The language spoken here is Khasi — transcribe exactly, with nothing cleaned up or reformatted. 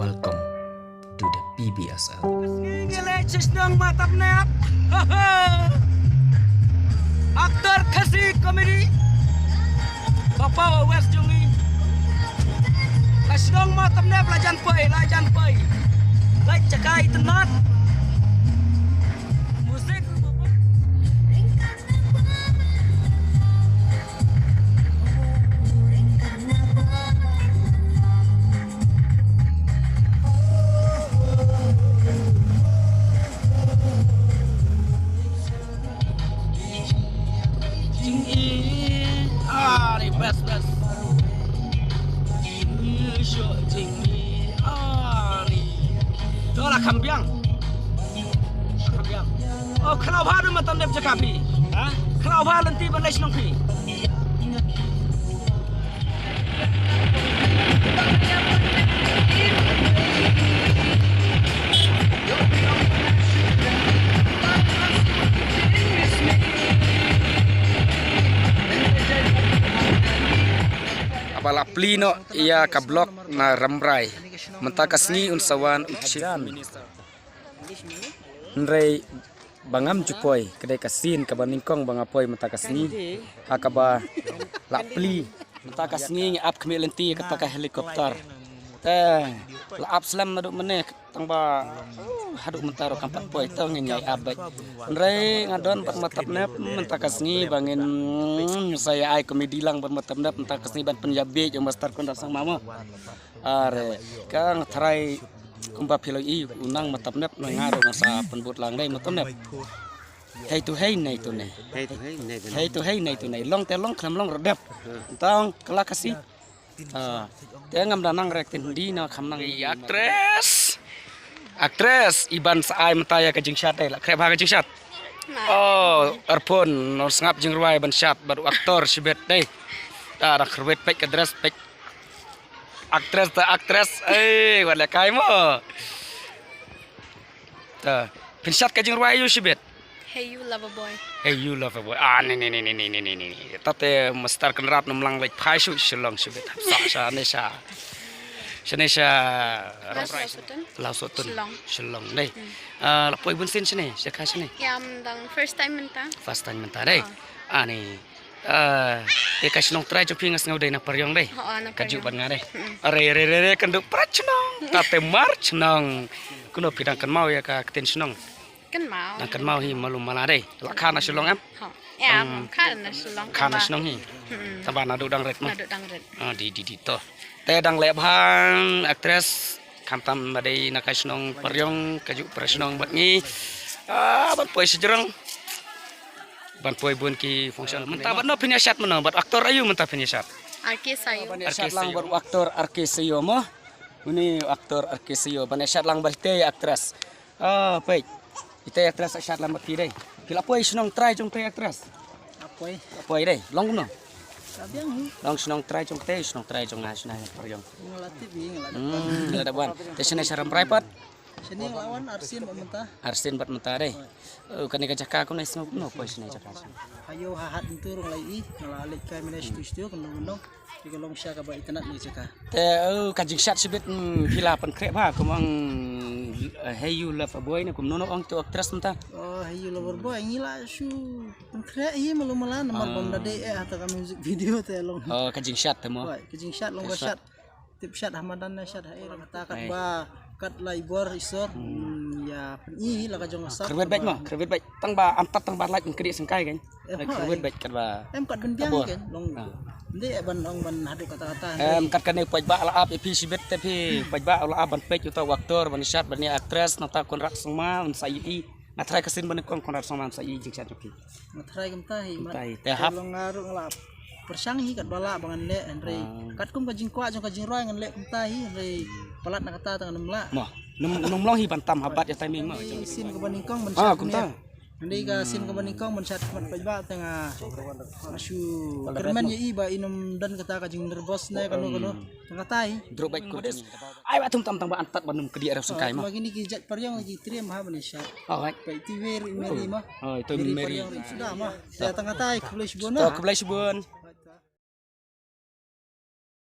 Welcome to the P B S L. Ngi leh sha shnong Matapnep. Actor Khasi comedy. Papa wa West jong ngi. La shnong Matapnep, la jan poi, la jan poi. La jaka itynnad. Music. Jingïeit, ah, ni best, best. Jingïeit, ah, ni. To la kham biang. Kham biang. Oh, khlaw bha, dum matan dep jaka phi. Ha? Khlaw bha lynti ban leh shnong phi. Haba la plie noh ïa ka block na Rambrai, mynta ka sngi un sa wan u Chief Minister. Hynrei ba ngam ju poi, ka dei ka sien kaba nyngkong ba nga poi mynta ka sngi, ha kaba la plie. Mynta ka sngi ngi ap khmih lynti kata ka helicopter. Te la ap slem naduh mynne, tang ba, uh, haduh mynta ruh kam pat poi, te ngin ïai ap beit. Hynrei nga don bad Matapnep mynta ka sngi ba ngin, mm, sa ïa ai komedi lang bad Matapnep mynta ka sngi ban pynïabit ïa u Master Conrad Sangma mo. Are, ka nga tharai kumba phi la ïohi, u nang Matapnep, na nga ruh nga sa pynbud lang dei Matapnep. Hei tu hei, nei tu nei. Hei tu hei, nei tu nei. Hei tu hei, nei tu nei. Long te long, khlem long ruh dep. Tang, ka la Khasi. Ah, te ngam da nang rek tin di na kham nang. Actress. Actress, i ban sa ai mynta ïa ka jingshad dei. La khreh bha ka jingshad. Oh, arpon, nong sngap jingrwai ban shad bad u actor shibit dei. Da, da khrwit peit ka dress peit. Actress ta actress. Eh, wat leh kai mo. Ta, phin shad ka jingrwai aiu shibit? Hey you lover boy. Hey you lover boy. Ah, ni ni ni ni ni ni ni ni. Ta te Master Conrad num lang leit phai shu Shillong shibit. Sa sha ne sha. Sha ne sha. Lawsotun. Lawsotun. Shillong. Shillong dei. Hmm. Ah, la poi bun sien shane, sha ka shane. Ïa, mm, dang first time mynta. First time mynta dei. Ah. Ah, ni. Ah, te ka shnong trai jong phi nga sngew dei na Pariong dei. Ho, na Pariong. Ka ju ban nga dei. Mm. Are, are, are, are, kan du pra shnong. Ta te mar shnong. Kuno phi dang kynmaw ïa ka ktien shnong. Kynmaw. Dang kynmaw hi malu mala dei. La kha na Shillong em? Ho. Em, em, kha na Shillong. Kha na shnong hi. Mm. Tang ba naduh dang rit mo. Naduh dang rit. Ah, di, di, di to. Te dang leh bha actress. Khamtam ba dei na ka shnong Pariong, ka ju pra shnong bad ngi. Ah, ban poi shajrong. Ban poi bun ki function. Mynta bad no phin ïa shad mynno, bad actor aiu mynta phin ïa shad? R K Sayo. Ban ïa shad lang bad actor R K Sayo mo. Uni actor R K Sayo. Ban ïa shad lang bad te actress. Ah, peit. Ita actress shad lang bad phi dei. Phi la poi shnong trai jong te actress. La poi. La poi dei. Long kumno? Ka biang hi. Long shnong trai jong te, shnong trai jong nga, shnong Pariong. Nga la tip hi, nga la dep wan. Hmm, nga la dep wan. Te shane sha Rambrai pat. Shane nga la wan arsien bad mynta. Arsien bad mynta dei. Oh, kane ka jaka kumne sngew kumno poi shane jaka. Hayo ha hat ntur nga la i, nga la leit kai mane shtu shtu kumno kumno. Ki ka long sha kaba itynnad ne jaka. Te, oh, ka jingshad shibit, mm, phi la pynkhreh bha, kum ong, eh, Hey You Lover Boy ne, kumno no ong tu actress mynta? Oh, Hey You Lover Boy, ngi la shu pynkhreh hi malu mala, namar bym da dei eh, hata ka music video te long. Oh, ka jingshad te mo? Oi, ka jingshad long ba shad. Tip shad ha madan ne shad ha ïing kata katba kat la i bor isor, mm, ïa pyni la ka jong ka sap. Kyrwit beit mo, kyrwit beit. Tang ba antat tang ba lait kri sengkai kan. Em, kyrwit beit katba. Em kat ban biang kan. Long. Ndei ban ong ban haduh kata kata. Em, kat kane paidbah la ap ïa phi shibit te phi paidbah la ap ban peit uta u actor ban shad ban ïa actress nangta Conrad Sangma un sa ïohi. Nga tharai ka sien ba nyngkong Conrad Sangma sa ïohi jingshad jong phi. Nga tharai kumta hi. Kumta hi. Te hap. Long nga ruh nga la pyrshang hi katba lah ba ngan leh hynrei katkum ka jingkwah jong ka jingrwai ngan leh kumta hi hynrei palat na kata tang ngam lah. Mo, num num long hi ban tam habat ïa timing mo. Sien kaba nyngkong ban shad kumta. Hynrei ka sien kaba nyngkong ban shad khmat paidbah te nga shu kyrmen ïa i ba i num don kata ka jingnervous ne kano kano. Tang kata hi. Drop beit ko. Ai ba thum tam tang ba antat ba num kdiah rep sengkai mo. Ba kini ki jait Pariong ki triem ha ban shad. Oh, right. Peit ti wer i meri mo. Oh, itu meri. Pariong ri suda mo. Te tang kata hi khublei shibun. Oh, khublei shibun.